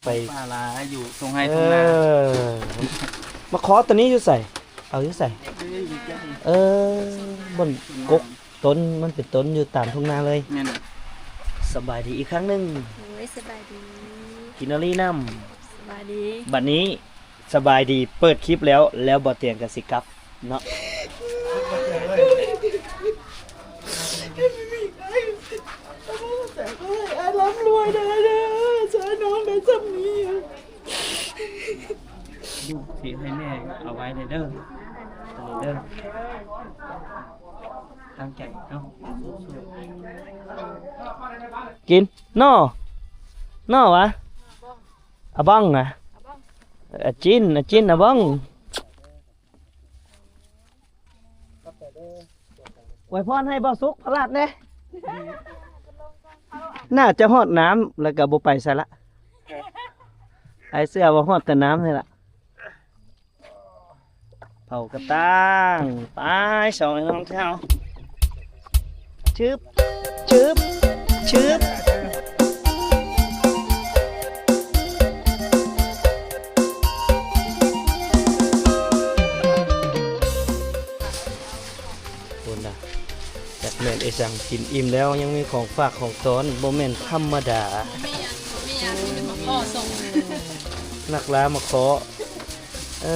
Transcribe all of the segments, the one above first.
ໄປປ່າລາຢູ່ທົ່ງໄຮ່ທົ່ງນາ. ເອີ ມາຂໍຕົວນີ້ຢູ່ໃສ? ເອົາຢູ່ໃສ? ເອີ ບ່ອນກົກຕົ້ນ ມັນເປັນຕົ້ນຢູ່ຕາມທົ່ງນາເລີຍ. ແມ່ນ. ສະບາຍດີອີກຄັ້ງໜຶ່ງ. ໂອ້ຍ ສະບາຍດີ. ກິນນາລີນຳ. ສະບາຍດີ. ບັດນີ້ສະບາຍດີ ເປີດຄລິບແລ້ວ ແລ້ວບໍ່ຕຽງກໍຊິກັບເນາະ. ໃຫ້ຮ່ຳລວຍເດີ ເດີ ຊ່ວຍນ້ອງໄດ້ຊ່ຳນີ້. ລູກຊິໃຫ້ແມ່ເອົາໄວ້ເດີ ເດີ ຕັ້ງໃຈເນາະ ສູ້ໆ. ກິນ ນໍ ນໍຫວາ ອາບັງນະ ອາຈິນ ອາຈິນ ອາບັງ. ອວຍພອນໃຫ້ບ່າວສຸກພະລາດແດ່. ໜ້າຈະຮອດນ້ຳແລ້ວກໍບໍ່ໄປໃສລະ. ອ້າຍເຊື່ອວ່າຮອດແຕ່ນ້ຳນີ້ລະ. ເຜົາກະຕ່າງ ໄປ ສອງອ້າຍນ້ອງເຮົາ. ຊຶບ ຊຶບ ຊຶບ. ພຸ້ນນະ ຈັກແມ່ນອີ່ສັງ ກິນອີ່ມແລ້ວຍັງມີຂອງຝາກຂອງຕ້ອນ ບໍ່ແມ່ນທຳມະດາ. ບໍ່ມີຫຍັງ ບໍ່ມີຫຍັງ ມີແຕ່ໝາກຂໍ້ສົ່ງ ນັກລ່າໝາກຂໍ້. ເອີ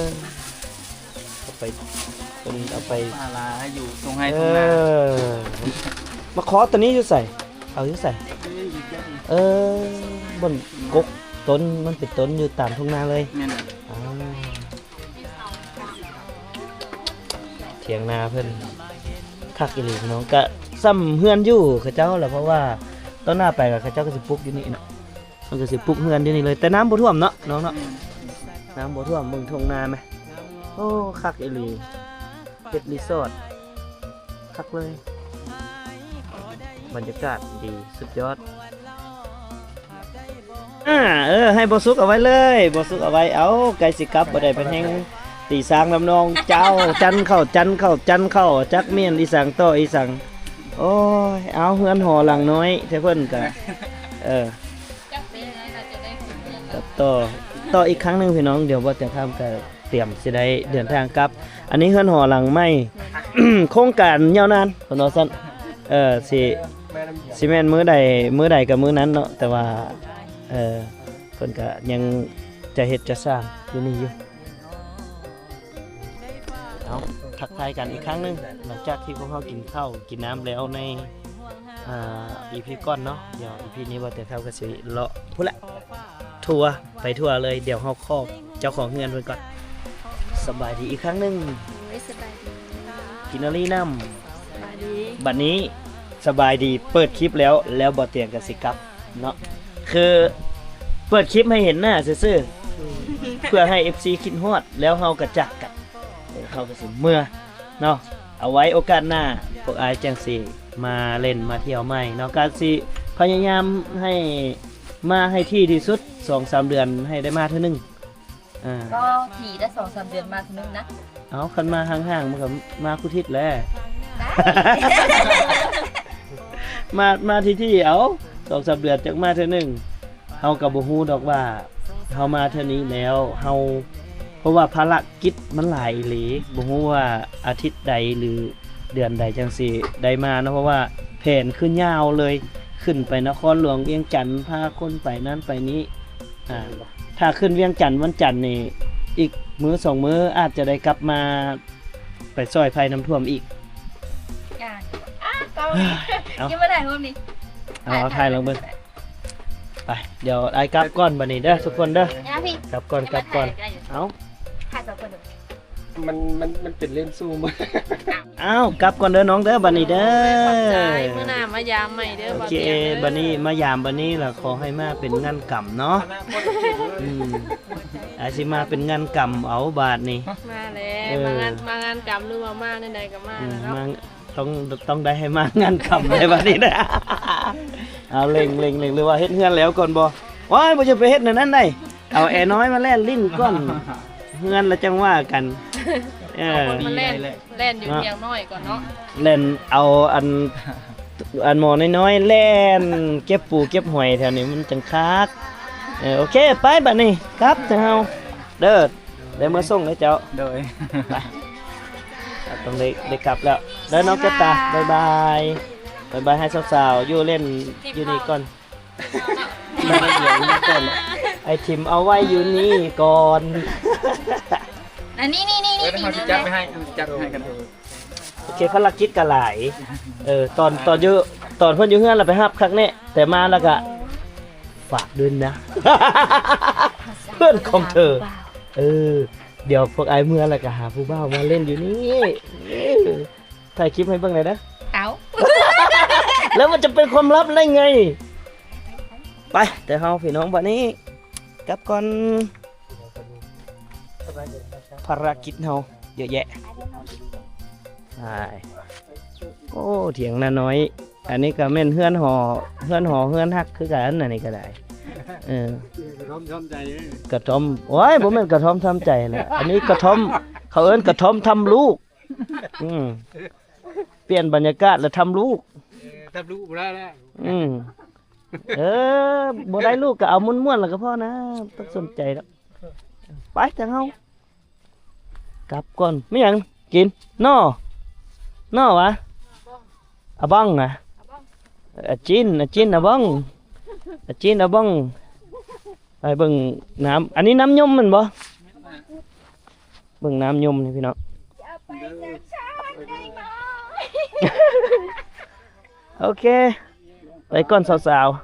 ເອົາໄປ ເພິ່ນເອົາໄປປ່າລາຢູ່ທົ່ງໄຮ່ ເອີ ທົ່ງນາ. ມາຂໍຕົວນີ້ຢູ່ໃສ? ເອົາຢູ່ໃສ? ເອີ ບ່ອນກົກຕົ້ນ ມັນເປັນຕົ້ນຢູ່ຕາມທົ່ງນາເລີຍ. ແມ່ນ. ອ່າ ຖຽງນາເພິ່ນຄັກອີ່ຫຼີພີ່ນ້ອງ. ກະສ່ຳເຮືອນຢູ່ເຂົາເຈົ້າລະ ເພາະວ່າຕອນໜ້າໄປກະເຂົາເຈົ້າກະຊິປຸກຢູ່ນີ້ເນາະ. ເພິ່ນກໍຊິປຸກເຮືອນຢູ່ນີ້ເລີຍ ແຕ່ນ້ຳບໍ່ຖ້ວມເນາະນ້ອງເນາະ. ອືມ ນ້ຳບໍ່ຖ້ວມ. ເບິ່ງທົ່ງນາແມ ໂອ້ ຄັກອີ່ຫຼີ ເຮັດຣີສອດຄັກເລີຍ ບັນຍາກາດດີສຸດຍອດ. ອ່າ ເອີ ໃຫ້ບໍ່ສຸກເອົາໄວ້ເລີຍ ບໍ່ສຸກເອົາໄວ້. ເອົາ ໃກ້ຊິກັບບໍ່ໄດ້ ເພິ່ນແຮ່ງຕີສາງນຳນ້ອງເຈົ້າ ຈັນເຂົ້າ ຈັນເຂົ້າ ຈັນເຂົ້າ ຈັກແມ່ນອີ່ສັງຕໍ່ອີ່ສັງ. ໂອ້ຍ ເອົາ ເຮືອນຫໍຫຼັງນ້ອຍແທ້ເພິ່ນກະ ເອີ ຕໍ່ ຕໍ່ອີກຄັ້ງໜຶ່ງພີ່ນ້ອງ ດຽວບໍ່ຈະຂ້າມກະຕຽມຊິໄດ້ເດີນທາງກັບ. ອັນນີ້ເຮືອນຫໍຫຼັງໃໝ່ ໂຄງການຍາວນານເພິ່ນວ່າຊັ້ນ. ເອີ ຊິ ຊິແມ່ນມື້ໃດ ມື້ໃດກະມື້ນັ້ນເນາະ ແຕ່ວ່າ ເອີ ເພິ່ນກະຍັງຈະເຮັດຈະສ້າງຢູ່ນີ້ຢູ່. ເອົາ ທັກທາຍກັນອີກຄັ້ງໜຶ່ງ ຫຼັງຈາກທີ່ພວກເຮົາກິນເຂົ້າກິນນ້ຳແລ້ວໃນ ອ່າ ອີພີກ່ອນເນາະ. ດຽວອີພີນີ້ບໍ່ແຕ່ເທົ່າກໍຊິເລາະພຸ້ນແຫຼະ ທົວ ໄປທົ່ວເລີຍ. ດຽວເຮົາຂໍເຈົ້າຂອງເຮືອນເພິ່ນກ່ອນ. ສະບາຍດີອີກຄັ້ງໜຶ່ງ. ໂອ້ຍ ສະບາຍດີ. ກິນນາລີນຳ. ສະບາຍດີ. ບັດນີ້ສະບາຍດີ ເປີດຄລິບແລ້ວ ແລ້ວບໍ່ຕຽງກໍຊິກັບ ເນາະ ຄືເປີດຄລິບໃຫ້ເຫັນໜ້າຊື່ໆ ເພື່ອໃຫ້ເອັຟຊີຄິດຮອດ ແລ້ວເຮົາກໍຈາກກັນ ເຮົາກໍຊິເມືອເນາະ. ເອົາໄວ້ໂອກາດໜ້າ ພວກອ້າຍຈັ່ງຊິມາຫຼິ້ນມາທ່ຽວໃໝ່ເນາະ. ກະຊິພະຍາຍາມໃຫ້ມາໃຫ້ຖີ່ທີ່ສຸດ ສອງສາມເດືອນໃຫ້ໄດ້ມາເທື່ອໜຶ່ງ. ອ່າ ກໍຖີ່ໄດ້ສອງສາມເດືອນມາເທື່ອໜຶ່ງນະ. ເອົາ ຄັນມາຫ່າງໆ ມັນກໍມາຄູ່ທິດແຫຼະ. ໄດ້ ມາ ມາຖີ່ໆ ເອົາ ສອງສາມເດືອນຈັກມາເທື່ອໜຶ່ງ. ເຮົາກໍບໍ່ຮູ້ດອກວ່າເຮົາມາເທື່ອນີ້ແລ້ວ ເຮົາ ເພາະວ່າພາລະກິດມັນຫຼາຍອີ່ຫຼີ ບໍ່ຮູ້ວ່າອາທິດໃດ ຫຼື ເດືອນໃດຈັ່ງຊິໄດ້ມາເນາະ. ເພາະວ່າແຜນຄືຍາວເລີຍ ຂຶ້ນໄປນະຄອນຫຼວງວຽງຈັນ ພາຄົນໄປນັ້ນໄປນີ້. ອ່າ ຖ້າຂຶ້ນວຽງຈັນວັນຈັນນີ້ ອີກມື້ສອງມື້ອາດຈະໄດ້ກັບມາໄປຊ່ອຍໄພນ້ຳຖ້ວມອີກ. ອ່າ ອ່າ ກໍ ເອົາ ຍັງບໍ່ໄດ້ຮູບນີ້. ເອົາ ຖ່າຍ ຖ່າຍ ຖ່າຍລອງເບິ່ງ. ໄປ ດຽວອ້າຍກັບກ່ອນບັດນີ້ເດີທຸກຄົນເດີ. ກັບກ່ອນ ກັບກ່ອນ. ເອົາ ຖ່າຍສອງຄົນເດີ. ມັນ ມັນ ມັນເປັນເລນຊູມ. ອ້າວ ກັບກ່ອນເດີນ້ອງເດີ ບັດນີ້ເດີ. ຂອບໃຈ ມື້ໜ້າມາຢາມໃໝ່ເດີ. ໂອເຄ ບັດນີ້ມາຢາມບັດນີ້ລະ ຂໍໃຫ້ມາເປັນງານກຳເນາະ. ອືມ ອາດຊິມາເປັນງານກຳເອົາບາດນີ້. ມາແລ້ວ ເອີ ມາງານ ມາງານກຳ ຫຼືວ່າມາແນວໃດກໍມາ ເອີ ແລ້ວເນາະ. ມາ ຕ້ອງ ຕ້ອງໄດ້ໃຫ້ມາງານກຳໃນບັດນີ້ນະ. ເອົາ ເລັ່ງ ເລັ່ງ ເລັ່ງ ຫຼືວ່າເຮັດເຮືອນແລ້ວກ່ອນບໍ່? ໂອ້ຍ ບໍ່ຈະໄປເຮັດແນວນັ້ນໄດ໋. ເອົາແອນ້ອຍມາແລ່ນຫຼິ້ນກ່ອນ ເຮືອນລະຈັ່ງວ່າກັນ. ເອີ ເອົາຄົນມາແລ່ນ ແລ່ນຢູ່ທຽງນ້ອຍກ່ອນເນາະ. ແລ່ນເອົາອັນ ອັນໝໍນ້ອຍໆ ແລ່ນເກັບປູເກັບຫອຍແຖວນີ້ມັນຈັ່ງຄັກ. ເອີ ໂອເຄ ໄປບາດນີ້ ກັບເດີເຮົາ ເດີ ໄດ້ເມືອສົ່ງເດີເຈົ້າ ໂດຍ ໄປ ຕ້ອງໄດ້ ໄດ້ກັບແລ້ວ ເດີນ້ອງແກ້ວຕາ ບາຍບາຍ ບາຍບາຍໃຫ້ສາວໆ ຢູ່ຫຼິ້ນຢູ່ນີ້ກ່ອນ ໄອ້ຖິ້ມເອົາໄວ້ຢູ່ນີ້ກ່ອນ ອັນນີ້ ນີ້ ນີ້ ນີ້ ເອີ ເຮົາຊິຈັດໄປໃຫ້ ຈັດໄປໃຫ້ກັນ ໂອເຄ ພາລະກິດກໍຫຼາຍ ເອີ ຕອນ ຕອນຢູ່ ຕອນເພິ່ນຢູ່ເຮືອນລະໄປຮັບຄັກແນ່ ແຕ່ມາລະກະຝາກດ້ວຍນະ ເພື່ອນຂອງເທີ ເອີ ດຽວພວກອ້າຍເມືອລະກະຫາຜູ້ບ່າວມາຫຼິ້ນຢູ່ນີ້ ເອີ ຖ່າຍຄລິບໃຫ້ເບິ່ງແດ່ເດີ ເອົາ ແລ້ວມັນຈະເປັນຄວາມລັບໄດ້ໄງ ໄປ ແຕ່ເຮົາພີ່ນ້ອງບາດນີ້ ກັບກ່ອນ ພາລະກິດເຮົາເຍອະແຍະ ໂອ້ ຖຽງນານ້ອຍ ອັນນີ້ກໍແມ່ນເຮືອນຫໍ ເຮືອນຫໍເຮືອນຮັກຄືກັນ ອັນນີ້ກໍໄດ້ ເອີ ກະທ່ອມຊຳໃຈ ກະທ່ອມ ໂອ້ຍ ບໍ່ແມ່ນກະທ່ອມຊຳໃຈແຫຼະ ອັນນີ້ກະທ່ອມ ເຂົາເອີ້ນກະທ່ອມທຳລູກ ອືມ ປ່ຽນບັນຍາກາດແລ້ວທຳລູກ ເອີ ທຳລູກບໍ່ໄດ້ແລ້ວ ອືມ ເອີ ບໍ່ໄດ້ລູກກໍເອົາມ່ວນໆແລ້ວກໍພໍນະ ບໍ່ຕ້ອງສົນໃຈດອກ ໄປທາງເຮົາ ກັບກ່ອນ ມີຫຍັງກິນ ໜໍ່ ໜໍ່ຫວາ ອາບ້ອງນະ ອາຈິນ ອາຈິນ ອາບ້ອງ ອາຈິນ ອາບ້ອງ ໄປເບິ່ງນ້ຳ ອັນນີ້ນ້ຳຍົມແມ່ນບໍ່? ເບິ່ງນ້ຳຍົມນີ້ພີ່ນ້ອງ ໂອເຄ ໄປກ່ອນສາວໆ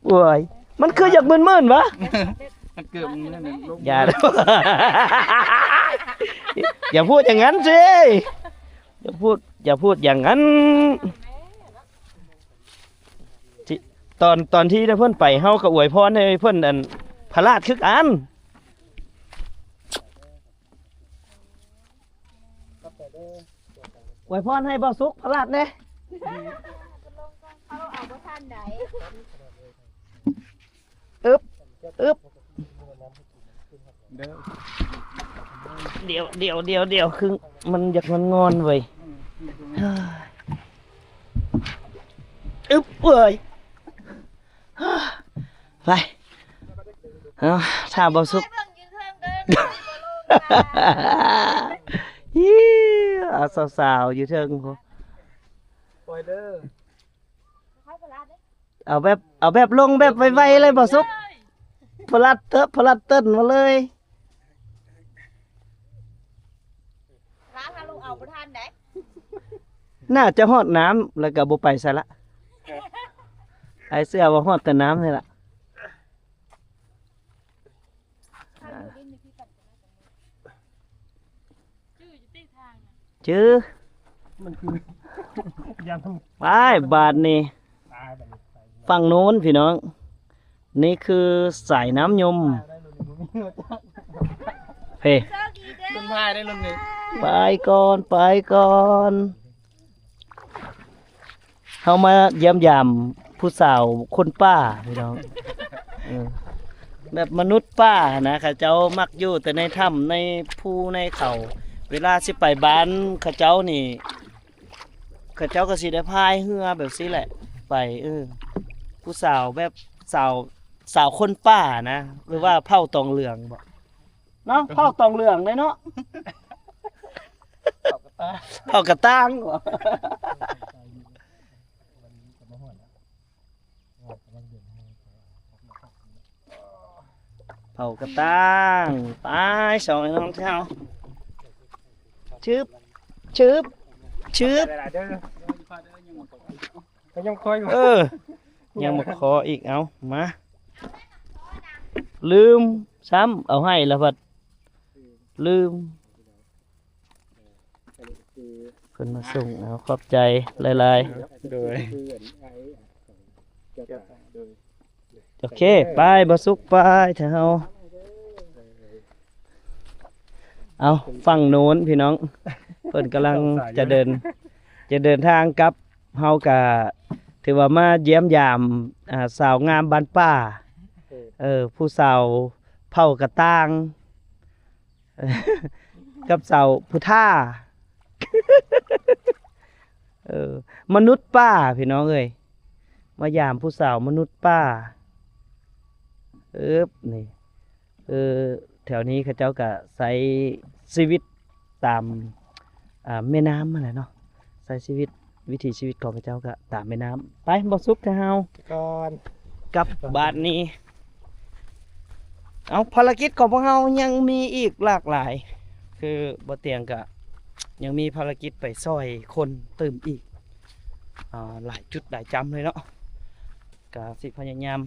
ໂອ້ຍ ມັນຄືຢາກມຶນໆຫວາ? ມັນເກີດມັນນັ້ນ ຢ່າ ຢ່າພູດຢ່າງນັ້ນຊິ ຢ່າພູດ ຢ່າພູດຢ່າງນັ້ນ ທີ່ ຕອນ ຕອນທີ່ເພິ່ນໄປ ເຮົາກໍອວຍພອນໃຫ້ເພິ່ນ ອັນ ພະລາດຄືກັນ ອວຍພອນໃຫ້ບ່າວສຸກພະລາດແດ່ ເອົາບໍ່ທັນໃດ ອຶບ ອຶບ ດຽວ ດຽວ ດຽວ ດຽວ ຄືມັນຢາກງອນໆເວີຍ ອຶບ ເອີຍ ໄປ ເອົາ ຖ້າບໍ່ສຸກ ເບິ່ງຢູ່ເທິງເດີ ເອົາສາວໆຢູ່ເທິງພຸ້ນ ປ່ອຍເດີ ເອົາແບບ ເອົາແບບລົງແບບໄວໆເລີຍບໍ່ສຸກ ພະລັດເຕີບ ພະລັດເຕີນມາເລີຍ ຖ້າ ຖ້າລົງເອົາບໍ່ທັນໃດ ໜ້າຈະຮອດນ້ຳແລ້ວກໍບໍ່ໄປໃສລະ ອ້າຍເຊື່ອວ່າຮອດແຕ່ນ້ຳນີ້ລະ ຈື່ຢູ່ຕິທາງ ຈື່ ມັນຄື ໄປບາດນີ້ ຝັ່ງໂນ້ນພີ່ນ້ອງ ນີ້ຄືສາຍນ້ຳຍົມ ເພ ໄປກ່ອນ ໄປກ່ອນ ເຮົາມາຢ້ຽມຢາມຜູ້ສາວຄົນປ່າພີ່ນ້ອງ ເອີ ແບບມະນຸດປ່າຫັ້ນນະ ເຂົາເຈົ້າມັກຢູ່ແຕ່ໃນຖ້ຳໃນພູໃນເຂົາ ເວລາຊິໄປບ້ານເຂົາເຈົ້ານີ້ ເຂົາເຈົ້າກໍຊິໄດ້ພາຍເຮືອແບບຊີ້ແຫຼະ ໄປ ເອີ ຜູ້ສາວແບບສາວ ສາວຄົນປ່ານະ ຫຼືວ່າເຜົ່າຕອງເຫຼືອງບໍ ເນາະ ເຜົ່າຕອງເຫຼືອງເດ້ເນາະ ເຜົ່າກະຕ່າງ ເຜົ່າກະຕ່າງບໍ ເຜົ່າກະຕ່າງ ໄປ ສອງອ້າຍນ້ອງເຮົາ ຊຶບ ຊຶບ ຊຶບ ກໍຍັງຄອຍຢູ່ ເອີ ຍັງມາຂໍອີກ ເອົາ ມາ ລືມຊ້ຳ ເອົາໃຫ້ລະພັດ ລືມ ເພິ່ນມາສົ່ງ ເອົາ ຂອບໃຈຫຼາຍໆ ໂດຍ ໂອເຄ ໄປ ບໍ່ສຸກ ໄປ ເຮົາ ເອົາ ຝັ່ງໂນ້ນພີ່ນ້ອງ ເພິ່ນກຳລັງຈະເດີນ ຈະເດີນທາງກັບ ເຮົາກະຖືວ່າມາຢ້ຽມຢາມ ອ່າ ສາວງາມບ້ານປ່າ ເອີ ເອີ ຜູ້ສາວເຜົ່າກະຕ່າງ ກັບສາວຜູ້ທ່າ ເອີ ມະນຸດປ່າ ພີ່ນ້ອງເອີຍ ມາຢາມຜູ້ສາວມະນຸດປ່າ. ເອີບ ນີ້ ເອີ ແຖວນີ້ເຂົາເຈົ້າກະໃຊ້ຊີວິດຕາມ ອ່າ ແມ່ນ້ຳຫັ້ນແຫຼະເນາະ, ໃຊ້ຊີວິດ ວິຖີຊີວິດຂອງເຂົາເຈົ້າກະຕາມແມ່ນ້ຳ. ໄປ ບໍ່ສຸກແທ້ເຮົາ ກ່ອນ ກັບບາດນີ້. ເອົາ ພາລະກິດຂອງພວກເຮົາຍັງມີອີກຫຼາກຫຼາຍ, ຄືບໍ່ຕຽງກະຍັງມີພາລະກິດໄປຊ່ອຍຄົນຕື່ມອີກ ອ່າ ຫຼາຍຈຸດຫຼາຍຈຳເລີຍເນາະ. ກະຊິພະຍາຍາມ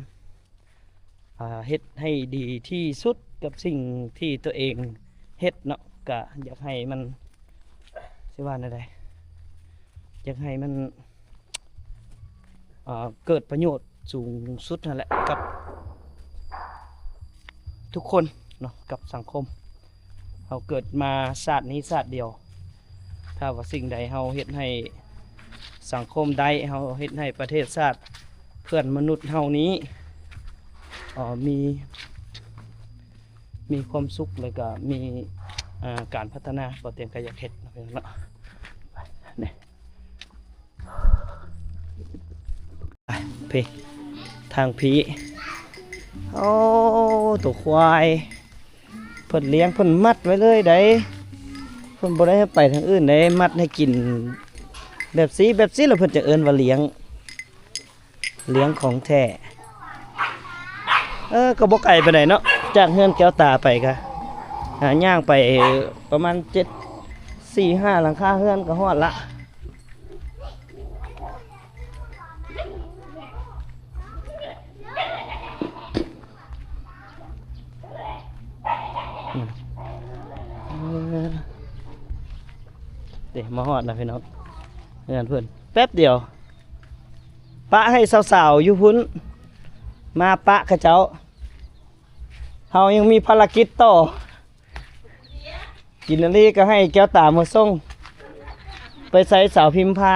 ອ່າ ເຮັດໃຫ້ດີທີ່ສຸດກັບສິ່ງທີ່ຕົວເອງເຮັດເນາະ, ກະຢາກໃຫ້ມັນ ຊິວ່າແນວໃດ ຢາກໃຫ້ມັນ ອ່າ ເກີດປະໂຫຍດສູງສຸດຫັ້ນແຫຼະກັບທຸກຄົນເນາະ, ກັບສັງຄົມ. ເຮົາເກີດມາຊາດນີ້ຊາດດຽວ, ຖ້າວ່າສິ່ງໃດເຮົາເຮັດໃຫ້ສັງຄົມໄດ້, ເຮົາເຮັດໃຫ້ປະເທດຊາດເພື່ອນມະນຸດເຮົານີ້ ເອີ ມີ ມີຄວາມສຸກ ແລ້ວກະມີ ເອີ ການພັດທະນາ, ບໍ່ຕຽງກະຢາກເຮັດເນາະ ເນາະ. ໄປ ພີ້ ທາງພີ້. ໂອ້ ໂຕຄວາຍ ເພິ່ນລ້ຽງ ເພິ່ນມັດໄວ້ເລີຍໃດ໋, ເພິ່ນບໍ່ໄດ້ໃຫ້ໄປທາງອື່ນໃດ໋, ມັດໃຫ້ກິນແບບຊີ້ ແບບຊີ້ລະເພິ່ນຈະເອີ້ນວ່າລ້ຽງ ລ້ຽງຂອງແທ້. ເອີ ກໍບໍ່ໄກປານໃດເນາະ ຈາກເຮືອນແກ້ວຕາໄປກະ ຫາ ຍ່າງໄປປະມານເຈັດ ສີ່ຫ້າຫຼັງຄາເຮືອນກໍຮອດລະ. ເອີ ເດ້ ມາຮອດແລ້ວພີ່ນ້ອງ ເຮືອນເພິ່ນ ແປັບດຽວ ປະໃຫ້ສາວໆຢູ່ພຸ້ນ ມາປະເຂົາເຈົ້າ. ເຮົາຍັງມີພາລະກິດຕໍ່. ກິນອີ່ຫຼີກໍໃຫ້ແກ້ວຕາມາສົ່ງ. ໄປໃສສາວພິມພາ?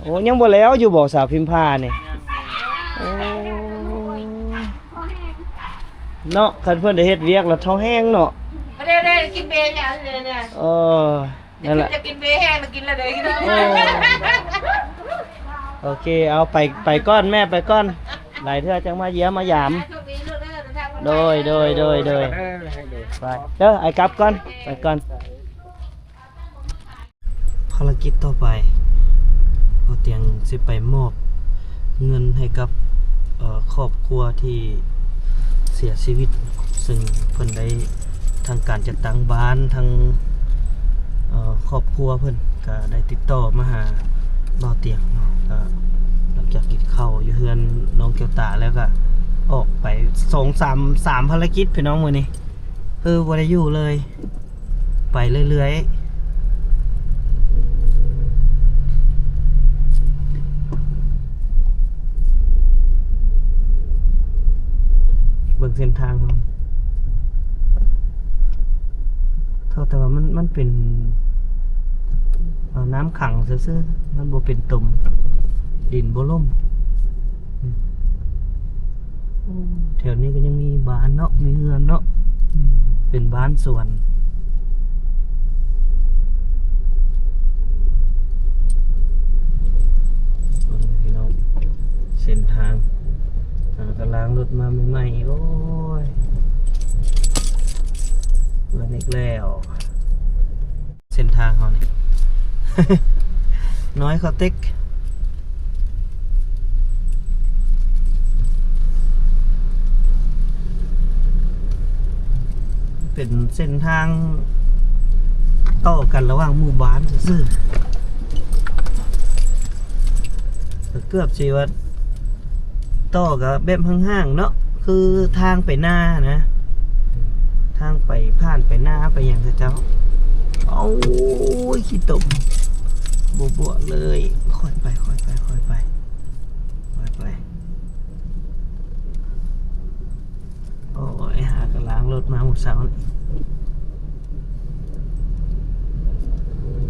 ໂອ້ ຍັງບໍ່ແລ້ວຢູ່ບໍ່ສາວພິມພານີ້? ໂອ້ ເນາະ ຄັນເພິ່ນໄດ້ເຮັດວຽກແລ້ວທ້ອງແຮງເນາະ. ບໍ່ໄດ້ ໄດ້ກິນເບຍາເລີຍ. ເອີ ນັ້ນແຫຼະ ຈະກິນເບແຫ້ງ ມາກິນລະເດີ. ເອີ ໂອເຄ ເອົາໄປ ໄປກ່ອນແມ່ ໄປກ່ອນ ຫຼາຍເທື່ອຈັ່ງມາຢ້ຽມມາຢາມ. ໂດຍ ໂດຍ ໂດຍ ໂດຍ ໄປເດີ ອ້າຍກັບກ່ອນ ໄປກ່ອນ. ພາລະກິດຕໍ່ໄປ ບ່າວຕຽງຊິໄປມອບເງິນໃຫ້ກັບ ເອີ ຄອບຄົວທີ່ ເສຍຊີວິດ ເຊິ່ງເພິ່ນໄດ້ ທາງການຈັດຕັ້ງບ້ານ ທາງ ເອີ ຄອບຄົວເພິ່ນກະໄດ້ຕິດຕໍ່ມາຫາບ່າວຕຽງເນາະ ກະຫຼັງຈາກກິນເຂົ້າຢູ່ເຮືອນນ້ອງແກ້ວຕາແລ້ວ ກະອອກໄປສອງສາມ ສາມພາລະກິດພີ່ນ້ອງມື້ນີ້ ຄືບໍ່ໄດ້ຢູ່ເລີຍ. ໄປເລື້ອຍໆ ເບິ່ງເສັ້ນທາງເຮົາ ເທົ່າແຕ່ວ່າມັນ ມັນເປັນ ເອີ ນ້ຳຂັງຊື່ໆ ມັນບໍ່ເປັນຕົມ ດິນບໍ່ລົ້ມ. ອືມ ໂອ້ ແຖວນີ້ກໍຍັງມີບ້ານເນາະ ມີເຮືອນເນາະ ອືມ ເປັນບ້ານສວນ. ເບິ່ງພີ່ນ້ອງ ເສັ້ນທາງ ອ່າ ກຳລັງລົດມາໃໝ່ໆ ໂອ້ຍ ເຮືອນອີກແລ້ວ. ເສັ້ນທາງເຮົານີ້ ນ້ອຍເຂົາເຕັກ ເປັນເສັ້ນທາງຕໍ່ກັນລະຫວ່າງໝູ່ບ້ານຊື່ໆ ເກືອບຊິວ່າ ຕໍ່ກໍແບບຫ່າງໆເນາະ ຄືທາງໄປນານະ ທາງໄປ ຜ່ານໄປນາໄປຫຍັງເຂົາເຈົ້າ. ໂອ້ຍ ຂີ້ຕົມ ບົວໆເລີຍ ຄ່ອຍໄປ ຄ່ອຍໄປ ຄ່ອຍໄປ ຄ່ອຍໄປ. ໂອ້ຍ ຫາກໍລ້າງລົດມາມື້ເຊົ້ານີ້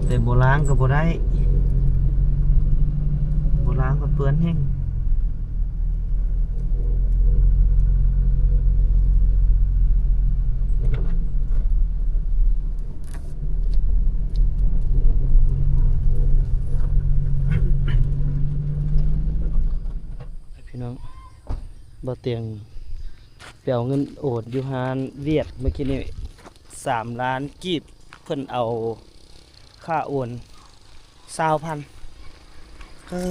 ແຕ່ບໍ່ລ້າງກໍບໍ່ໄດ້ ບໍ່ລ້າງກໍເປື້ອນແຮງ. ບໍ່ຕຽງໄປເອົາເງິນໂອນຢູ່ຮ້ານຫວຽດມື້ກີ້ນີ້ ສາມລ້ານກີບ ເພິ່ນເອົາຄ່າໂອນຊາວພັນ ເອີ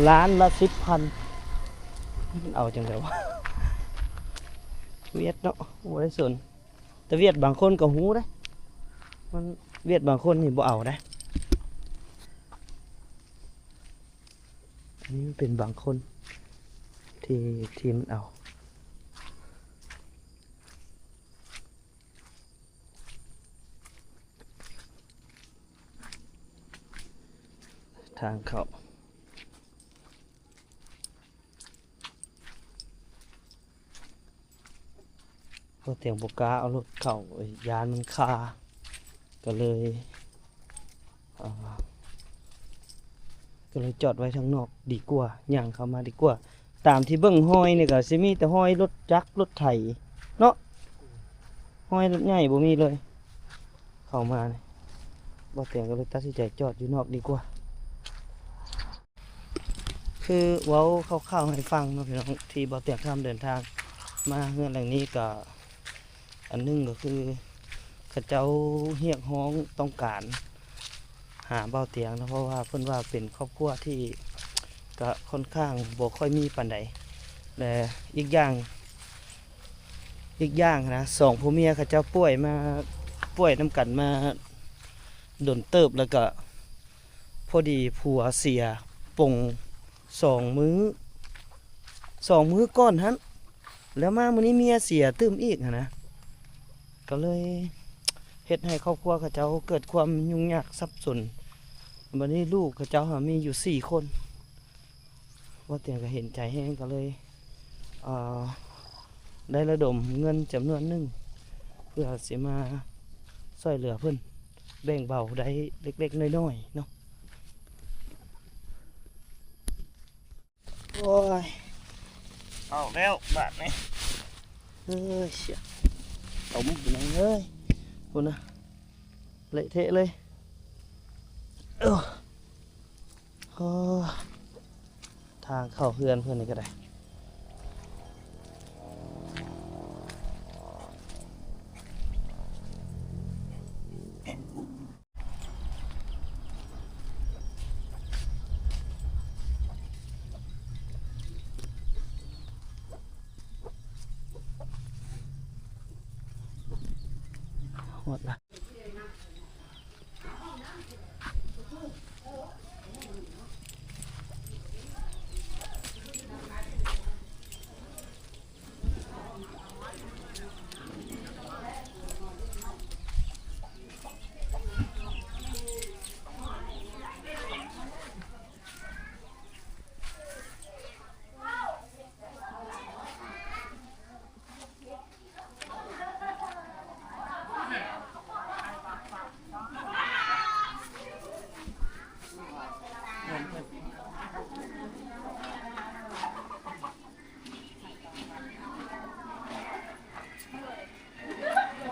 ລ້ານລະສິບພັນ ມັນເອົາຈັ່ງໃດວະ ຫວຽດເນາະ ບໍ່ໄດ້ສົນ ແຕ່ຫວຽດບາງຄົນກໍຮູ້ເດ້ ມັນ ຫວຽດບາງຄົນນີ້ບໍ່ເອົາເດ້. ອັນນີ້ມັນເປັນບາງຄົນທີ່ ທີ່ມັນເອົາ ທາງເຂົ້າ. ບໍ່ຕຽງບໍ່ກ້າເອົາລົດເຂົ້າ ຢ້ານມັນຄາ ກໍເລີຍ ເອີ ກໍເລີຍຈອດໄວ້ທາງນອກດີກວ່າ ຍ່າງເຂົ້າມາດີກວ່າ. ຕາມທີ່ເບິ່ງຮອຍນີ້ກໍຊິມີແຕ່ຮອຍລົດຈັກລົດໄຖເນາະ ຮອຍລົດໃຫຍ່ບໍ່ມີເລີຍ ເຂົ້າມານີ້ ບໍ່ຕຽງກໍເລີຍຕັດສິນໃຈຈອດຢູ່ນອກດີກວ່າ. ຄືເວົ້າຄ່າວໆໃຫ້ຟັງເນາະພີ່ນ້ອງ ທີ່ບໍ່ຕຽງຂ້າມເດີນທາງມາເຮືອນຫຼັງນີ້ ກໍອັນໜຶ່ງກໍຄືເຂົາເຈົ້າຮຽກຮ້ອງຕ້ອງການຫາບ່າວຕຽງເນາະ ເພາະວ່າເພິ່ນວ່າເປັນຄອບຄົວທີ່ກໍຄ່ອນຂ້າງບໍ່ຄ່ອຍມີປານໃດ ແລະ ອີກຢ່າງ ອີກຢ່າງນະ ສອງຜົວເມຍເຂົາເຈົ້າປ່ວຍມາ ປ່ວຍນຳກັນມາດົນເຕີບ ແລ້ວກໍ ພໍດີຜົວເສຍປົງສອງມື້ ສອງມື້ກ່ອນຫັ້ນ ແລ້ວມາມື້ນີ້ເມຍເສຍຕື່ມອີກຫັ້ນນະ ກໍເລີຍເຮັດໃຫ້ຄອບຄົວເຂົາເຈົ້າເກີດຄວາມຫຍຸ້ງຍາກສັບສົນ. ບັດນີ້ລູກເຂົາເຈົ້າຫາມີຢູ່ສີ່ຄົນ. ບໍ່ຕຽງກໍເຫັນໃຈແຮງ ກໍເລີຍ ເອີ ໄດ້ລະດົມເງິນຈຳນວນໜຶ່ງ ເພື່ອຊິມາຊ່ວຍເຫຼືອເພິ່ນ ແບ່ງເບົາໄດ້ເລັກໆນ້ອຍໆເນາະ. ໂອ້ຍ ເອົາແລ້ວບາດນີ້ ເອີຍ ເຊຍ ຕົມພີ່ນ້ອງເອີຍ ພຸ້ນນະ ເລະເທະເລີຍ ເອີ. ໂອ້ ທາງເຂົ້າເຮືອນເພິ່ນນີ້ກໍໄດ້ ຮອດລະ.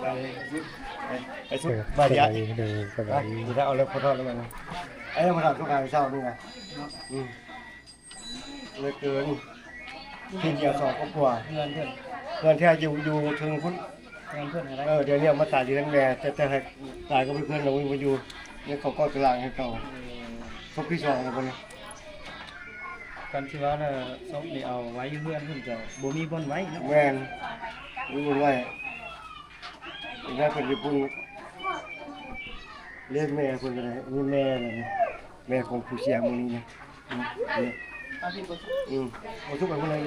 ໄປ ໄປ ໄປ ໄປ ເອີ ສະບາຍດີ ສະບາຍດີ ເດີ ສະບາຍດີ ເອົາແລ້ວ ຂໍໂທດແລ້ວ ເອົາແລ້ວ ຂໍໂທດ ເຊົ້ານີ້ນະ ອືມ. ເຫຼືອເກີນ ເພິ່ນຊິເອົາສອງຄອບຄົວ ເຮືອນເພິ່ນ ເຮືອນແທ້ຢູ່ ຢູ່ເທິງພຸ້ນ ເຮືອນເພິ່ນຫັ້ນແຫຼະ ເອີ ດຽວນີ້ເອົາມາຕາຍຢູ່ນຳແມ່ ແຕ່ ແຕ່ໃຫ້ຕາຍກັບເພື່ອນ ເຮົາບໍ່ຢູ່ ເຂົາກໍຕະລາງໃຫ້ເຂົາ ເອີ ສົບທີສອງແລ້ວບັດນີ້ ຄັນຊິວ່ານະ ສົບນີ້ເອົາໄວ້ຢູ່ເຮືອນເພິ່ນກໍບໍ່ມີບ່ອນໄວ້ເນາະ ແມ່ນ ບໍ່ມີບ່ອນໄວ້ ໄດ້ເພິ່ນຢູ່ພຸ້ນ ເລີຍແມ່ເພິ່ນກໍໄດ້ ນີ້ແມ່ນະ ແມ່ຂອງຜູ້ເສຍມື້ນີ້ນະ ອືມ ເອົາໄປ ອືມ ເອົາຊຸກໄປພຸ້ນເລີຍ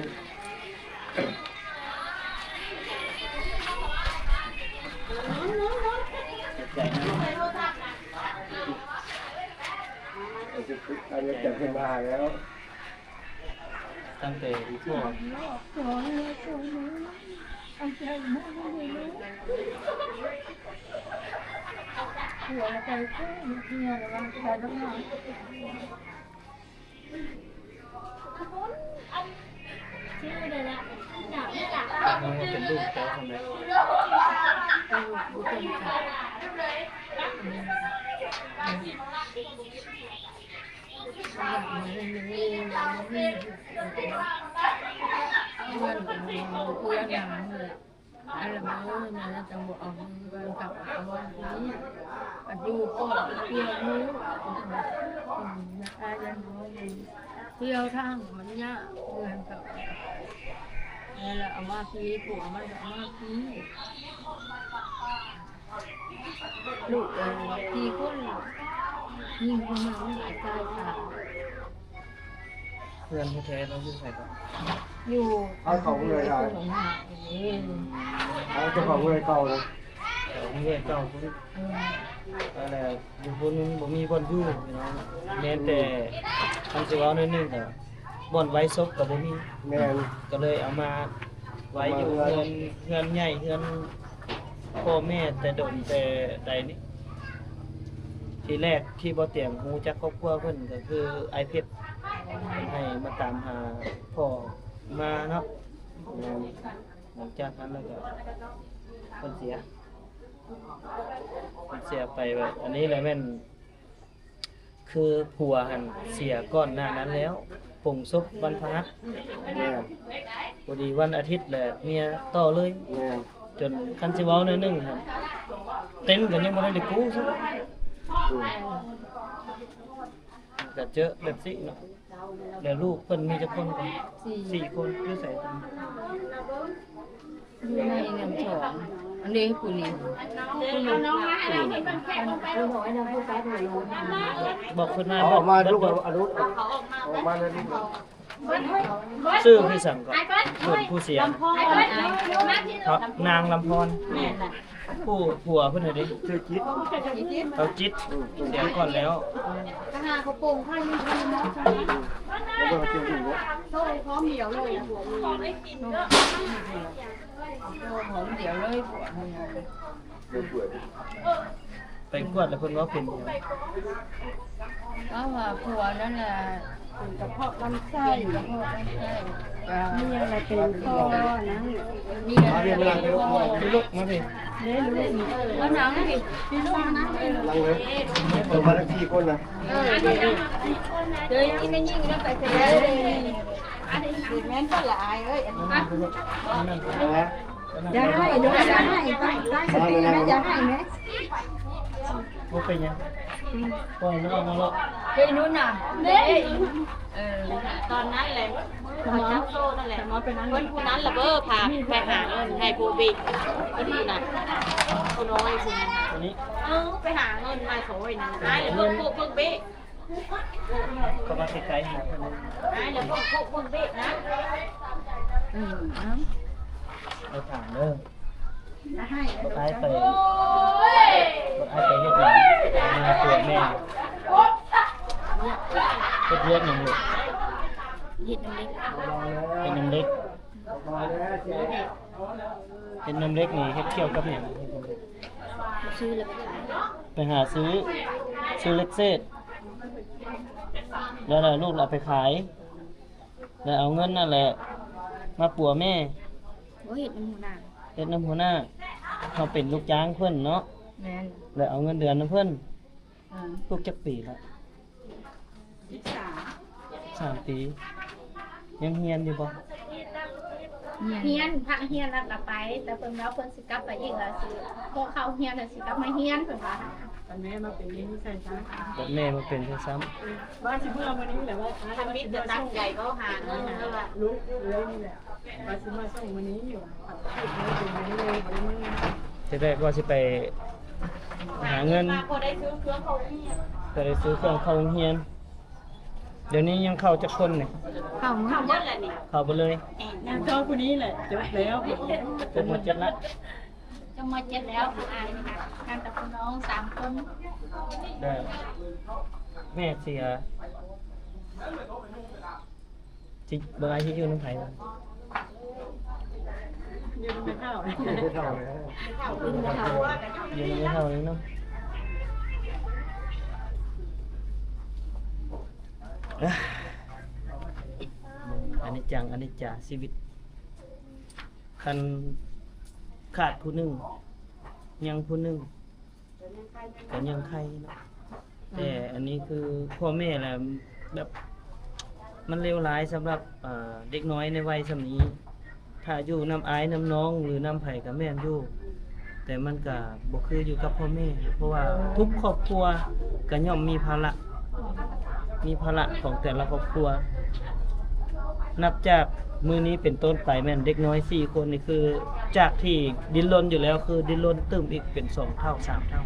ເອົາຊຸກໄປ ເອົາຈັບຂຶ້ນມາແລ້ວ. ຕັ້ງແຕ່ອີ່ພໍ່ ເປັນລູກເຈົ້າຊັ້ນໃດ? ເ ເພື່ອນເພື່ອນຫຍັງນີ້ແຫຼະ ອັນລະເມີແມ່ນຈັ່ງບໍ່ເອົາເງິນເຮືອນເຂົາເອົາມາພີ້ ອັນຢູ່ປອດເພື່ອນໝູ່ ອືມ ຢາກອາຍຢ່າງນ້ອຍ ທ່ຽວທາງມັນຍາກເຮືອນເຂົາ ແລ້ວເອົາມາພີ້ ຜົວມັນກໍເອົາມາພີ້ ລູກເອີຍ ສີ່ຄົນ ຍິງຜູ້ໜຶ່ງ ຊາຍສາມ. ເຮືອນແທ້ໆລາວຢູ່ໃສກໍ? ຢູ່ ເອົາເຂົ້າເຮືອນເກົ່າ ເອົາເຈົ້າເຂົ້າເຮືອນເກົ່ານະ ເອີ ເຮືອນເກົ່າພຸ້ນ ເອີ ແລ້ວຢູ່ພຸ້ນບໍ່ມີບ່ອນຢູ່ພີ່ນ້ອງ ແມ່ນແຕ່ ອືມ ຄັນຊິເວົ້າໜ້ອຍໜຶ່ງກໍ ບ່ອນໄວ້ສົບກໍບໍ່ມີ ແມ່ນ ກໍເລີຍເອົາມາໄວ້ຢູ່ເຮືອນ ເຮືອນໃຫຍ່ ເຮືອນພໍ່ແມ່ແຕ່ດົນແຕ່ໃດນີ້ ທີແລກທີ່ບໍ່ຕຽງຮູ້ຈັກຄອບຄົວເພິ່ນກໍຄືອ້າຍເພັດ ເພິ່ນໃຫ້ມາຕາມຫາພໍ່ມາເນາະ ແມ່ນ ຫຼັງຈາກນັ້ນແລ້ວກໍເພິ່ນເສຍ ເພິ່ນເສຍໄປ ອັນນີ້ແຫຼະແມ່ນ ຄືຜົວຫັ້ນເສຍກ່ອນໜ້ານັ້ນແລ້ວ ປົງສົບວັນພະຫັດ ແມ່ນ ພໍດີວັນອາທິດແຫຼະເມຍຕໍ່ເລີຍ ແມ່ນ ຈົນຄັນຊິເວົ້າໜ້ອຍໜຶ່ງຫັ້ນ ເຕັນກໍຍັງບໍ່ທັນໄດ້ກູ້ຊ້ຳ ອືມ ກໍເຈີແບບຊີ້ເນາະ ແລ້ວລູກເພິ່ນມີຈັກຄົນ? ສີ່ ສີ່ຄົນ ຢູ່ໃສ? ຢູ່ໃນນ້ຳສອງ ອັນນີ້ຜູ້ນີ້ ເອົານ້ອງມາໃຫ້ເຮົາເຫັນເບິ່ງແຂກລົງໄປ ບອກເພິ່ນມາ ເອົາອອກມາ ລູກ ເອົາລູກ ເອົາອອກມາ ເອົາອອກມາເລີຍລູກ ຊື່ຄືສັງກໍ? ເພິ່ນຜູ້ເສຍ ນາງລຳພອນ ແມ່ນລະ ຜູ້ ຜົວເພິ່ນເດ ຊື່ຈິດ ເອົາຈິດ ເສຍກ່ອນແລ້ວ ໄປຫາເຂົາໂປ່ງຂ້າງນີ້ ໂຕພ້ອມດຽວເລີຍ ໂຕພ້ອມດຽວເລີຍ ໄປກວດແລ້ວເພິ່ນວ່າເປັນຫຍັງ? ເພາະວ່າຜົວນັ້ນລະ ເປັນກະເພາະລຳໄສ້ ເປັນກະເພາະລຳໄສ້ ມີອະໄລເປັນຄໍນັ້ນ ມີອະໄລເປັນຄໍ ລູກມາພີ້ ເດ້ລູກ ມານັ່ງພີ້ ມານັ່ງເລີຍ ເພິ່ນມາທັງສີ່ຄົນນະ ເອີ ເດີ ອີແມ່ຍິງນະໄປເສຍແລ້ວ ແມ່ນບໍ່ລະອ້າຍເອີຍ ອັນນີ້ ຢ່າໃຫ້ ຢ່າໃຫ້ ຕັ້ງ ຕັ້ງສະຕິນະ ຢ່າໃຫ້ແມ່ ບໍ່ເປັນຫຍັງ ປ່ອຍມັນອອກມາເລາະ ເຮີ້ຍ ນຸ່ນນະ ເອີ ຕອນນັ້ນແຫຼະ ເຂົາຈັບໂສ້ນັ້ນແຫຼະ ເພິ່ນຜູ້ນັ້ນລະເບີພາໄປຫາເງິນໃຫ້ຜູ້ເບກ ເພິ່ນຜູ້ນັ້ນ ຜູ້ນ້ອຍຜູ້ນັ້ນ ເອົາໄປຫາເງິນມາຊ່ອຍນະ ອ້າຍລະເບິ່ງໂກະເບິ່ງເບກ ເຂົ້າມາໃກ້ໆ ອ້າຍລະເບິ່ງໂກະເບິ່ງເບກນະ ເອີ ເອົາ ເອົາຖາມເດີ ບັກອ້າຍໄປ ບັກອ້າຍໄປເຮັດຫຍັງ ມາຕົວແມ່ ເຮັດວຽກຫຍັງລູກ? ເຮັດນ້ຳເຫຼັກ ເຮັດນ້ຳເຫຼັກ ເຮັດນ້ຳເຫຼັກນີ້ເຮັດກ່ຽວກັບຫຍັງ? ຊື້ແລ້ວໄປຂາຍ ໄປຫາຊື້ ຊື້ເຫຼັກເສດ ແລ້ວ ແລ້ວລູກເອົາໄປຂາຍ ແລ້ວເອົາເງິນນັ້ນແຫຼະມາປົວແມ່ ບໍ່ ເຮັດນຳຫົວໜ້າ ເຮັດນຳຫົວໜ້າ ເຮົາເປັນລູກຈ້າງເພິ່ນເນາະ ແມ່ນ ແລ້ວເອົາເງິນເດືອນນຳເພິ່ນ ອືມ ລູກຈັກປີລະ? ສິບສາມ ສິບສາມປີ ຍັງຮຽນຢູ່ບໍ່? ຮຽນ ຮຽນ ພັກຮຽນແລ້ວກໍໄປ ແຕ່ເພິ່ນວ່າເພິ່ນຊິກັບໄປອີກ ແລ້ວຊິ ພໍເຂົ້າຮຽນແລ້ວຊິກັບມາຮຽນ ເພິ່ນວ່າ ບັດແມ່ມາເປັນນີ້ໃສ່ຊະ ບັດແມ່ມາເປັນຊະຊ້ຳ ວ່າຊິເມືອມື້ນີ້ແຫຼະ ວ່າ ທຳອິດກໍຕັ້ງໃຈເວົ້າຫາເງິນ ເອີ ລູກເອີຍນີ້ແຫຼະ ວ່າຊິມາສົ່ງມື້ນີ້ຢູ່ ເຮັດເລີຍ ເປັນມື້ນີ້ເລີຍ ບໍ່ໄດ້ມາ ທີແລກວ່າຊິໄປຫາເງິນ ພໍໄດ້ຊື້ເຄື່ອງເຂົ້າໂຮງຮຽນ ພໍໄດ້ຊື້ເຄື່ອງເຂົ້າໂຮງຮຽນ ດຽວນີ້ຍັງເຂົ້າຈັກຄົນນີ້? ເຂົ້າໝົດ ເຂົ້າໝົດແລ້ວນີ້ ເຂົ້າເບິດເລີຍ ແມ່ນ ຍັງເຈົ້າຜູ້ນີ້ແຫຼະ ຈົບແລ້ວ ຈົບ ໝົດເຈັດລະ ຈະໝົດເຈັດແລ້ວ ອ້າຍນີ້ ຍັງແຕ່ຜູ້ນ້ອງສາມຄົນ ແມ່ເສຍ ຊິ ບໍ່ ອ້າຍຊິຢູ່ນຳໃຜ? ຢູ່ນຳແມ່ເຖົ້າ ຢູ່ນຳແມ່ເຖົ້າ ຢູ່ນຳແມ່ເຖົ້ານີ້ເນາະ ອະ ອະນິດຈັງ ອະນິດຈາ ຊີວິດ ຄັນຂາດຜູ້ໜຶ່ງ ຍັງຜູ້ໜຶ່ງ ກໍຍັງໄຄເນາະ ແຕ່ອັນນີ້ຄືພໍ່ແມ່ລະແບບ ມັນເລວຮ້າຍສຳລັບ ເອີ ເດັກນ້ອຍໃນໄວສ່ຳນີ້ ຖ້າຢູ່ນຳອ້າຍນຳນ້ອງ ຫຼືນຳໃຜກໍແມ່ນຢູ່ ແຕ່ມັນກໍບໍ່ຄືຢູ່ກັບພໍ່ແມ່ ເພາະວ່າທຸກຄອບຄົວກໍຍ່ອມມີພາລະ ມີພາລະຂອງແຕ່ລະຄອບຄົວ. ນັບຈາກມື້ນີ້ເປັນຕົ້ນໄປ ແມ່ນເດັກນ້ອຍສີ່ຄົນນີ້ ຄືຈາກທີ່ດີ້ນລົນຢູ່ແລ້ວ ຄືດີ້ນລົນຕື່ມອີກເປັນສອງເທົ່າສາມເທົ່າ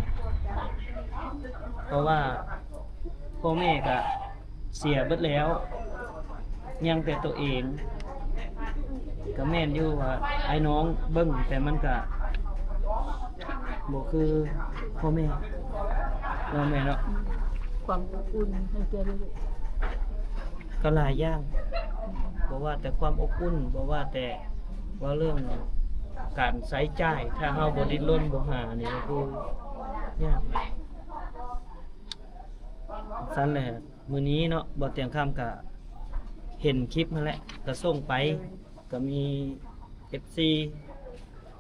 ເພາະວ່າພໍ່ແມ່ກໍເສຍເບິດແລ້ວ ຍັງແຕ່ໂຕເອງ. ກໍແມ່ນຢູ່ວ່າອ້າຍນ້ອງເບິ່ງ ແຕ່ມັນກະບໍ່ຄືພໍ່ແມ່ເນາະ ແມ່ເນາະ. ຄວາມອົບອຸ່ນໃຫ້ແກ່ລູກ ກໍຫຼາຍຢ່າງ ບໍ່ວ່າແຕ່ຄວາມອົບອຸ່ນ ບໍ່ວ່າແຕ່ເວົ້າເລື່ອງການໃຊ້ຈ່າຍ ຖ້າເຮົາບໍ່ດີ້ນລົນ ບໍ່ຫານີ້ກໍຄືຍາກ. ຊັ້ນແຫຼະ ມື້ນີ້ເນາະ ບ່າວຕຽງຄຳກະເຫັນຄລິບຫັ້ນແຫຼະ ກະສົ່ງໄປ ກະມີເອັຟຊີ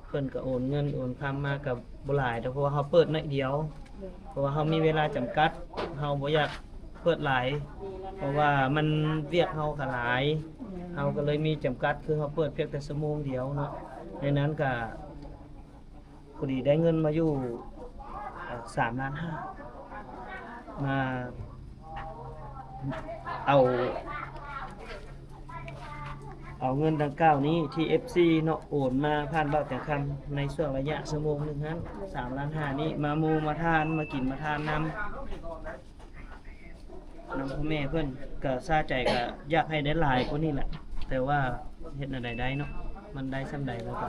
ເພິ່ນກະໂອນເງິນໂອນຄຳມາ ກະບໍ່ຫຼາຍດອກ ເພາະວ່າເຮົາເປີດໜ້ອຍດຽວ ເພາະວ່າເຮົາມີເວລາຈຳກັດ ເຮົາບໍ່ຢາກເປີດຫຼາຍ ເພາະວ່າມັນ ວຽກເຮົາກະຫຼາຍ ເຮົາກະເລີຍມີຈຳກັດ ຄືເຮົາເປີດພຽງແຕ່ຊົ່ວໂມງດຽວເນາະ ໃນນັ້ນກະ ພໍດີໄດ້ເງິນມາຢູ່ ເອີ່ ສາມລ້ານຫ້າ ມາເອົາ ເອົາເງິນດັ່ງກ່າວນີ້ທີ່ເອັຟຊີເນາະ ໂອນມາຜ່ານບ່າວແຕງຄຳ ໃນຊ່ວງໄລຍະຊົ່ວໂມງໜຶ່ງຫັ້ນ ສາມລ້ານຫ້ານີ້ ມາໝູ່ມາທ່ານ ມາກິນມາທານນຳ. ນຳພໍ່ແມ່ເພິ່ນ ກະສາໃຈກະຢາກໃຫ້ໄດ້ຫຼາຍກວ່ານີ້ແຫຼະ ແຕ່ວ່າເຮັດແນວໃດໄດ້ເນາະ ມັນໄດ້ສ່ຳໃດແລ້ວກະ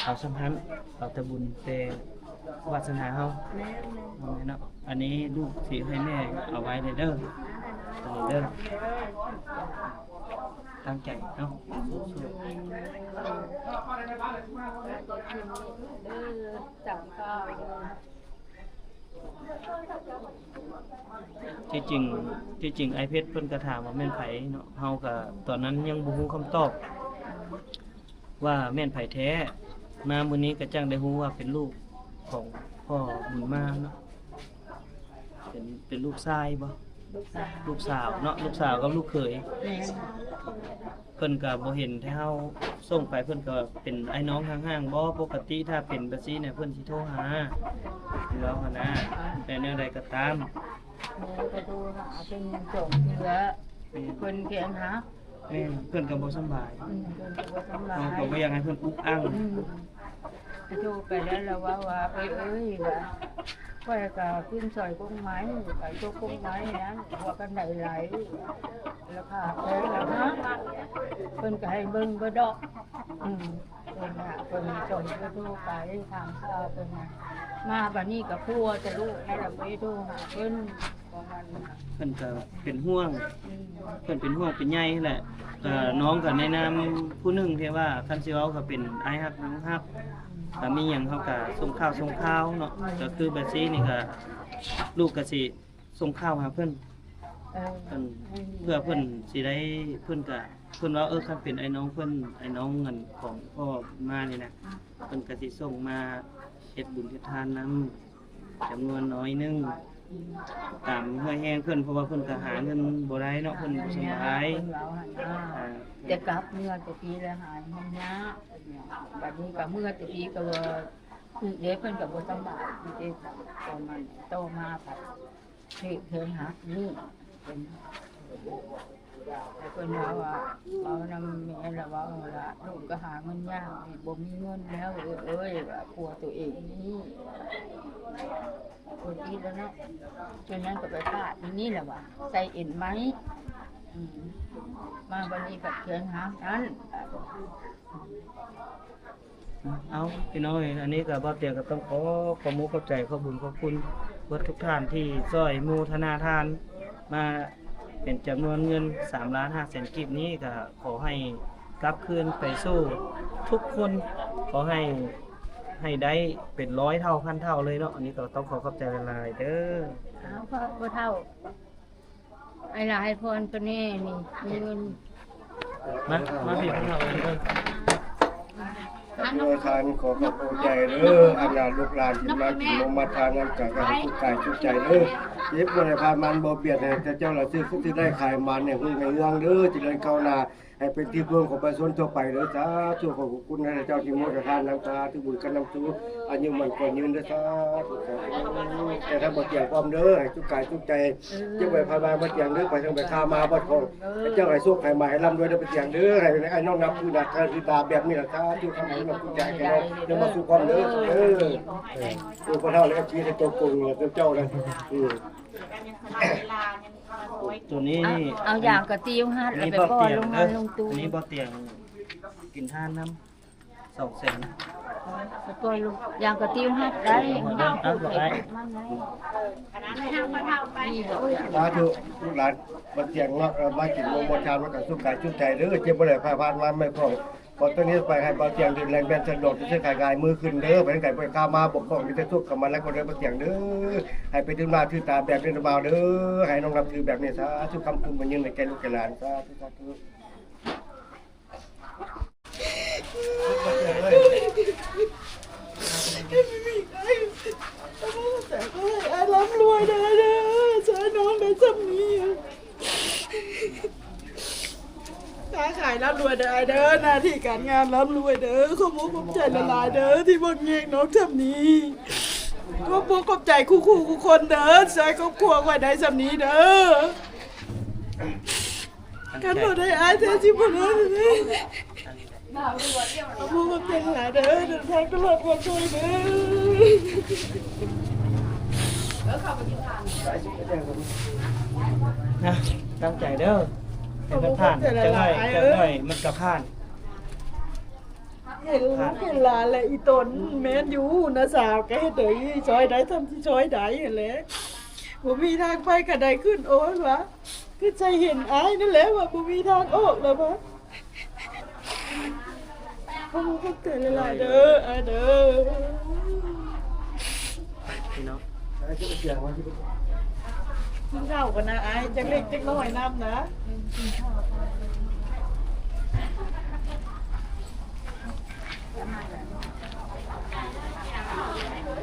ເອົາສ່ຳຫັ້ນ ເອົາແຕ່ບຸນແຕ່ວາສະໜາເຮົາ ແມ່ນໆ ເນາະ. ອັນນີ້ລູກຊິໃຫ້ແມ່ເອົາໄວ້ເດີ ອັນນີ້ເດີ ຕັ້ງໃຈເນາະ ສູ້ໆ ເດີ ຈຳເກົ່າ. ທີ່ຈິງ ທີ່ຈິງອ້າຍເພັດເພິ່ນກໍຖາມວ່າແມ່ນໃຜເນາະ ເຮົາກໍຕອນນັ້ນຍັງບໍ່ຮູ້ຄຳຕອບວ່າແມ່ນໃຜແທ້ ມາມື້ນີ້ກໍຈັ່ງໄດ້ຮູ້ວ່າເປັນລູກຂອງພໍ່ບຸນມາເນາະ ເປັນ ເປັນລູກຊາຍບໍ່? ລູກສາວ ລູກສາວເນາະ ລູກສາວກັບລູກເຂີຍ ແມ່ນ. ເພິ່ນກໍບໍ່ເຫັນແຕ່ເຮົາສົ່ງໄປ ເພິ່ນກໍເປັນອ້າຍນ້ອງຫ່າງໆບໍ່? ປົກກະຕິຖ້າເປັນແບບຊີ້ນະ ເພິ່ນຊິໂທຫາ ເວົ້າຫັ້ນນະ ແຕ່ແນວໃດກໍຕາມ ແມ່ກໍໂທຫາເພິ່ນສອງເທື່ອ ແມ່ນ ເພິ່ນແຂນຫັກ ແມ່ນ ເພິ່ນກໍບໍ່ສຳບາຍ ອືມ ເພິ່ນກໍບໍ່ສຳບາຍ ເຮົາກໍບໍ່ຢາກໃຫ້ເພິ່ນອຸກອັ່ງ ອືມ ໂທໄປແລ້ວລະເວົ້າວ່າ ເອີຍ ເອີຍ ວ່າ ຂ້ອຍກໍຂຶ້ນຊ່ອຍກົງໄມ້ ໄປຕົກກົງໄມ້ນັ້ນ ຫົວກັນໄດໄຫຼ ລາຄາແພງນະ ເພິ່ນກໍໃຫ້ເບິ່ງເບິດດອກ ອືມ ເພິ່ນນະ ເພິ່ນສົ່ງເບີໂທໄປຖາມຂ່າວເພິ່ນນະ ມາບາດນີ້ກໍພົວແຕ່ລູກນັ້ນລະ ບໍ່ໄດ້ໂທຫາເພິ່ນ ປະມານນັ້ນນະ ເພິ່ນກໍເປັນຫ່ວງ ອືມ ເພິ່ນເປັນຫ່ວງເປັນໃຍຫັ້ນແຫຼະ ກໍນ້ອງກໍໃນນາມຜູ້ໜຶ່ງທີ່ວ່າ ຄັນຊິເວົ້າກໍເປັນອ້າຍຮັກນ້ອງຮັກ ກໍມີຫຍັງເຮົາກໍສົ່ງຂ່າວສົ່ງຂ່າວເນາະ ອືມ ກໍຄືແບບຊີ້ນີ້ກໍ ລູກກໍຊິ ສົ່ງຂ່າວຫາເພິ່ນ ເອີ ເພິ່ນ ເພື່ອເພິ່ນຊິໄດ້ ເພິ່ນກະ ເພິ່ນວ່າ ເອີ ຄັນເປັນອ້າຍນ້ອງເພິ່ນ ອ້າຍນ້ອງອັນຂອງພໍ່ມານີ້ນະ ເພິ່ນກະຊິສົ່ງມາເຮັດບຸນເຮັດທານນຳ ຈຳນວນໜ້ອຍໜຶ່ງ ຕາມເຫື່ອແຮງເພິ່ນ ເພາະວ່າເພິ່ນກະຫາເງິນບໍ່ໄດ້ເນາະ ເພິ່ນບໍ່ສະບາຍ ເພິ່ນເວົ້າຫັ້ນນະ ອ່າ ຈະກັບເມືອແຕ່ປີລະຫາຍມັນຍາກ ບັດນີ້ກະເມືອແຕ່ປີກະວ່າ ອືມ ເດ້ ເພິ່ນກໍບໍ່ສະບາຍຢູ່ເດ້ ຕອນນັ້ນ ຕໍ່ມາກໍຖືກແຂນຫັກນີ້ ເພິ່ນ ເພິ່ນເວົ້າວ່າ ເວົ້ານຳແມ່ລະເວົ້າວ່າ ລູກກໍຫາເງິນຍາກ ບໍ່ມີເງິນແລ້ວ ເອີຍ ວ່າຜົວໂຕເອງນີ້ ຄົນອີກແລ້ວເນາະ ເປັນຫຍັງກໍໄປພາດຢູ່ນີ້ລະວ່າ ໃສ່ເອັນໄມ້ ອືມ ມາບັດນີ້ກໍແຂນຫັກນັ້ນ. ເອົາ ພີ່ນ້ອງເອີຍ ອັນນີ້ກໍບ່າວຕຽງກໍຕ້ອງຂໍຂອບມຸກຂອບໃຈ ຂອບບຸນຂອບຄຸນເບິດທຸກທ່ານທີ່ຊ່ອຍໂມທະນາທານມາເປັນຈຳນວນເງິນສາມລ້ານຫ້າແສນກີບນີ້ ກໍຂໍໃຫ້ກັບຄືນໄປສູ່ທຸກຄົນ ຂໍໃຫ້ ໃຫ້ໄດ້ເປັນຮ້ອຍເທົ່າພັນເທົ່າເລີຍເນາະ ອັນນີ້ກໍຕ້ອງຂໍຂອບໃຈຫຼາຍໆເດີ. ອ້າວ ພໍ່ເຖົ້າ ອ້າຍຫຼ້າໃຫ້ພອນເພິ່ນແດ່ນີ້ ມີເງິນ ມາ ມາພີ່ ເພິ່ນເອົາເງິນ ໂດຍທານ ຂໍຂອບໃຈເດີ ອັນນ່າ ລູກຫຼານທີ່ມາກິນມາທານນຳກັນ ກໍໃຫ້ສຸກກາຍສຸກໃຈເດີ ເຈັບບໍ່ໄດ້ພາມັນບໍ່ບຽດ ໃຫ້ເຈົ້າລະຊື່ຄືຊິໄດ້ຂາຍມັນໃຫ້ຮຸ່ງໃຫ້ເຮືອງເດີ ຈະເລີນກ້າວໜ້າ ໃຫ້ເປັນທີ່ເພິ່ງຂອງປະຊາຊົນທົ່ວໄປເດີ ສາທຸ. ຂໍຂອບຄຸນນະເຈົ້າທີ່ໂມທະນານຳ ສາທຸ ບຸນກັນນຳສູ່ ອາຍຸໝັ້ນຂວັນຍືນເດີ ສາທຸ ສາທຸ. ແຕ່ທາງບ່າວຕຽງພ້ອມເດີ ໃຫ້ສຸກກາຍສຸກໃຈ ເອີ ເຈັບໄວ້ພາຍມາ ບ່າວຕຽງເດີ ໄປທາງໃດຂ້າມາບໍ່ຂອງ ເຈົ້າໃຫ້ໂຊກໃຫ້ໝານໃຫ້ລ່ຳລວຍເດີ ບ່າວຕຽງເດີ ໃຫ້ອ້າຍນ້ອງນັບຖືໜ້າຖືຕາແບບນີ້ລະ ສາທຸ. ທຳໃຫ້ເຮົາສຸກໃຈແກ່ນ້ອງ ເດີ ມາສູ່ພ້ອມເດີ ເອີ ເອີ ພໍ່ເຖົ້າ ແລະ ເອັຟຊີ ໃຫ້ຕົວກົງເດີ ເຈົ້ານະ ອືມ. ຕົວນີ້ ເອົາ ເອົາຢາງກະຕິວຮັດ ອັນນີ້ ແລ້ວໄປປ້ອນລົງມາລົງຕູ້ ອັນນີ້ບ່າວຕຽງກິນທານນຳ ສອງແສນ ໄປປ້ອນລົງ ຢາງກະຕິວຮັດໄດ້ ເອົາ ເອົາ ເອົາ ເອົາ ມັນໄດ້ ສາທຸ ລູກຫຼານບ່າວຕຽງເນາະ ເອີ ມາກິນໝູ່ມາທານ ມັນກະສຸກກາຍສຸກໃຈເດີ ເຈັບບໍ່ໄດ້ພາຍພາດມາແມ່ນຂອງ ຂໍຕົວນີ້ໄປໃຫ້ບ່າວຕຽງເດີນແລ່ນແມ່ນສະດວກ ຈະຊື້ຂາຍງ່າຍມືຂຶ້ນເດີ ໄປທາງໃດບໍ່ໄດ້ຂ້າມາ ບໍ່ຂອງມີແຕ່ສຸກເຂົ້າມາແລ້ວກໍເດີ ບ່າວຕຽງເດີ ໃຫ້ໄປຖືໜ້າຖືຕາແບບນີ້ນະບ່າວເດີ ໃຫ້ນ້ອງນັບຖືແບບນີ້ ສາທຸ. ຄຳຄຸນມາຍືນໃຫ້ແກ່ລູກແກ່ຫຼານ ສາທຸ ສາທຸ. ອ້າຍລ່ຳລວຍເດີ ເດີ ຊ່ວຍນ້ອງໄດ້ຊ່ຳນີ້ ຄ້າຂາຍລ່ຳລວຍເດີອ້າຍເດີ ໜ້າທີ່ການງານລ່ຳລວຍເດີ ຂອບອົກຂອບໃຈຫຼາຍໆເດີ ທີ່ເບິ່ງແຍງນ້ອງຊ່ຳນີ້ ຂອບອົກຂອບໃຈຄູ່ໆຄູ່ຄົນເດີ ຊ່ວຍຄອບຄົວຂ້ອຍໄດ້ຊ່ຳນີ້ເດີ ຄັນບໍ່ໄດ້ອ້າຍແທ້ຊິບໍ່ໄດ້ເລີຍ ຂອບຄຸນຂອບໃຈຫຼາຍເດີ ເດີນທາງຕະຫຼອດປອດໄພເດີ ນະ ຕັ້ງໃຈເດີ ໃຫ້ມັນຜ່ານ ຈັກໜ້ອຍ ຈັກໜ້ອຍມັນກະຜ່ານ ເຫັນລູກເຫັນຫຼານແລະອີ່ຕົນ ແມ່ນຢູ່ ນ້າສາວກະເຮັດໄດ້ ຊ່ອຍໄດ້ຊ່ຳທີ່ຊ່ອຍໄດ້ຫັ້ນແຫຼະ ບໍ່ມີທາງໄປກະໄດ້ຂຶ້ນ ໂອ້ຍ ວ່າ ຄືໃຈເຫັນອ້າຍນັ້ນແຫຼະວ່າບໍ່ມີທາງອອກແລ້ວວ່າ ຂອບໃຈຫຼາຍໆເດີ ອ້າຍເດີ ພີ່ນ້ອງ ກິນເຂົ້າກັນນະອ້າຍ ຈັກເລັກຈັກນ້ອຍນຳນະ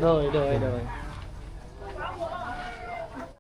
ໂດຍ ໂດຍ ໂດຍ.